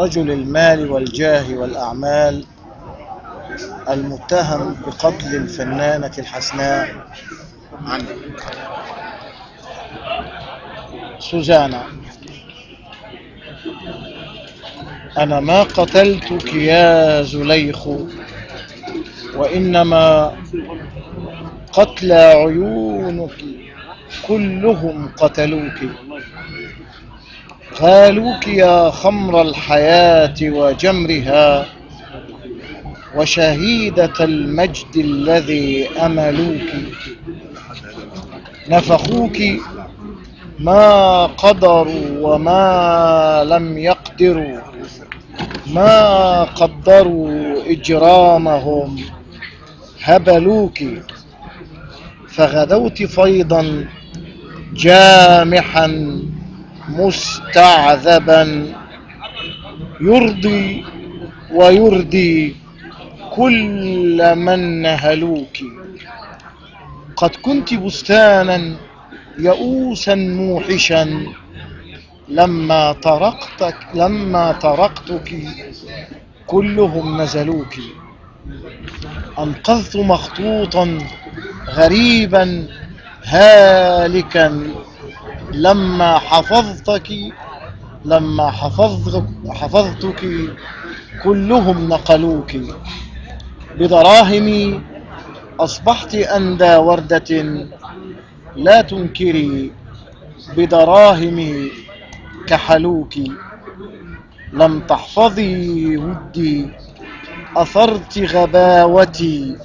رجل المال والجاه والأعمال المتهم بقتل الفنانة الحسناء عنه. سوزانا: أنا ما قتلتك يا زليخ، وإنما قتلى عيونك كلهم قتلوك، غالوك يا خمر الحياة وجمرها، وشهيدة المجد الذي أملوك، نفخوك ما قدروا وما لم يقدروا، ما قدروا إجرامهم هبلوك، فغدوت فيضا جامحا مستعذبا يرضي ويردي كل من نهلوك. قد كنت بستانا يئوسا موحشا، لما طرقتك كلهم نزلوك، أنقذت مخطوطا غريبا هالكا، لما حفظتك كلهم نقلوك، بدراهمي أصبحت أندى وردة لا تنكري، بدراهمي كحلوك، لم تحفظي ودي أثرت غباوتي،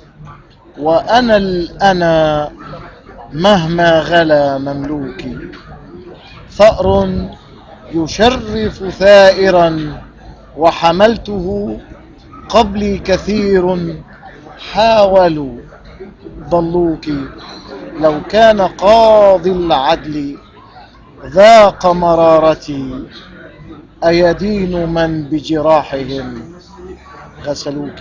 وأنا الأنا مهما غلا مملوكي، ثأر يشرف ثائرا وحملته قبلي كثير حاولوا ضلوك، لو كان قاضي العدل ذاق مرارتي، أيدين من بجراحهم غسلوك.